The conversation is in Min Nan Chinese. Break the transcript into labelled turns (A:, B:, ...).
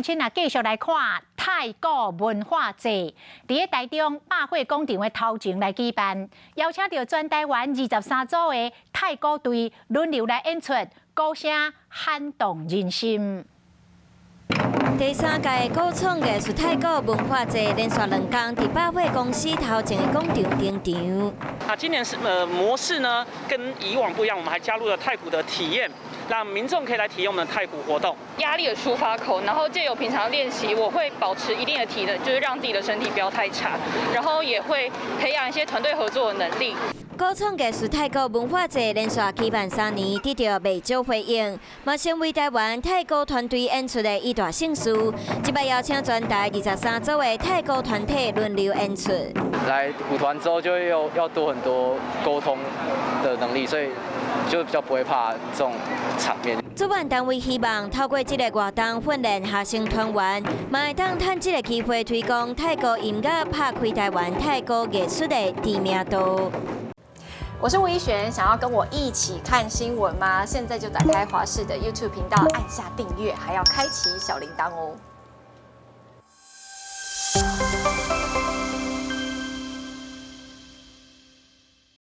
A: 親啊，繼續來看太鼓文化節，佇咧台中百貨廣場的頭前來舉辦，邀請著全台灣23組的太鼓隊輪流來演出，鼓聲撼動人心。
B: 第三屆古創藝術太鼓文化節連續2工佇百貨公司頭前的廣場登場。
C: 啊，今年是模式呢，跟以往不一樣，我們還加入了太鼓的體驗，讓民眾可以來體驗我們的太鼓活動。
D: 壓力的抒發口，然後借由平常練習，我會保持一定的體能，就是讓自己的身體不要太差，然後也會培養一些團隊合作的能力。
B: 古創藝術太鼓文化節連續舉辦3年，得著袂少回應，嘛成為台灣太鼓團隊演出的一大盛事。這擺邀請全台23組的太鼓團體輪流演出。
E: 來舞團之後就要多很多溝通的能力，所以就比較不會怕這種場面。
B: 主辦單位希望透過這個活動訓練學生團員，嘛會當趁這個機會推廣太鼓音樂，拍開台灣太鼓藝術的知名度。
F: 我是吳怡璇，想要跟我一起看新聞嗎？現在就打開華視的 YouTube 頻道，按下訂閱，還要開啟小鈴鐺哦。